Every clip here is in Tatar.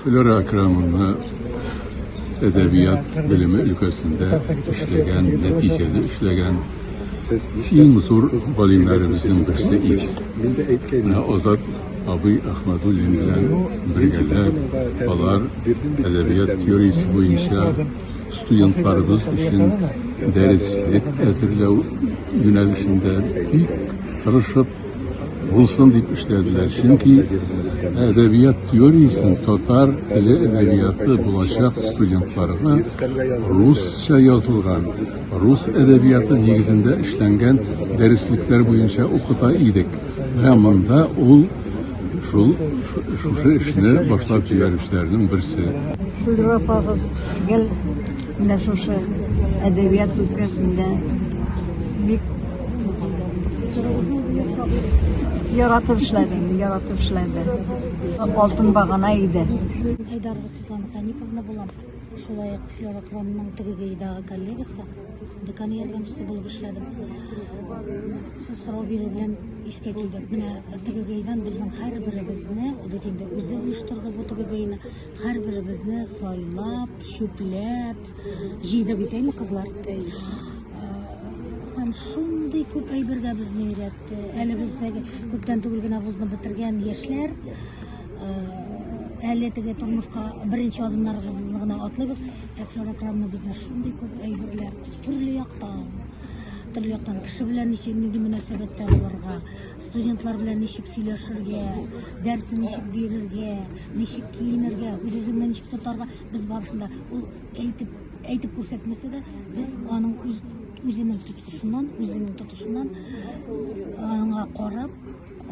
Флера Акрамовна әдәбият белеме өлкәсендә эшләгән, нәтиҗәле эшләгән иң зур галимнәребезнең берсе иде. Менә Азат абый Әхмәдуллин белән бергәләп алар әдәбият теориясе буенча студентларыбыз өчен дәреслек әзерләү юнәлешендә бик тырышып булсын дип эшләделәр. Чөнки әдәбият теориясен татар теле әдәбияты булачак студентларга русча язылган, рус әдәбияты нигезендә эшләнгән дәреслекләр буенча укыта идек. Менә монда ул шул шушы эшне башлап җибәрүчеләрнең берсе. Флюра апагыз гел менә шушы әдәбият өлкәсендә бик Яратып эшләде инде, яратып эшләде. Алтын багана иде. Айдарова Светлана Ханиповна булам. Шулай ук Флера Кромның ТГГИдагы коллегасы, декан ярдәмчесе булып эшләдем. Сез сорау бирү белән искә килде. Менә ТГГИдан безнең һәрберебезне, ул бит инде үзе оештырды бу ТГГИны, һәрберебезне сайлап, чүпләп, Җыйды бит, әйме, кызлар? Һәм шундый күп әйбергә безне өйрәтте. Әле без күптән түгел генә вузны бетергән яшьләр, әле теге тормышка беренче адымнарыбызны гына атлыйбыз. Ә Флера Крамна безне шундый күп әйберләр, төрле яктан, төрле яктан кеше белән ничек нинди мөнәсәбәттә булырга, студентлар белән ничек сөйләшергә, дәресне ничек бирергә, ничек киенергә, үз-үзеңне ничек тотарга, Без барысын да ул әйтеп әйтеп күрсәтмәсә дә, без аның үз үзенең тотышыннан, үзенең тотышыннан аңа карап,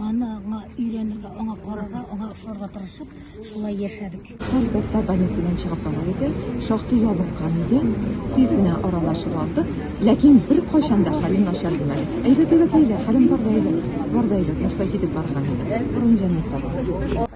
аны аңа өйрәнергә, аңа карарга, аңа охшарга тырышып, шулай яшәдек. Әлбәттә, больницадан чыгып бара иде, шактый ябыккан иде. Тиз генә аралашып алдык. Ләкин беркайчан да хәлем начар димәде. Әйбәт, әйбәт, әйдә, хәлем бар да әйбәт, бар да әйбәт, менә шулай китеп барган иде. Урын җәннәттә булсын.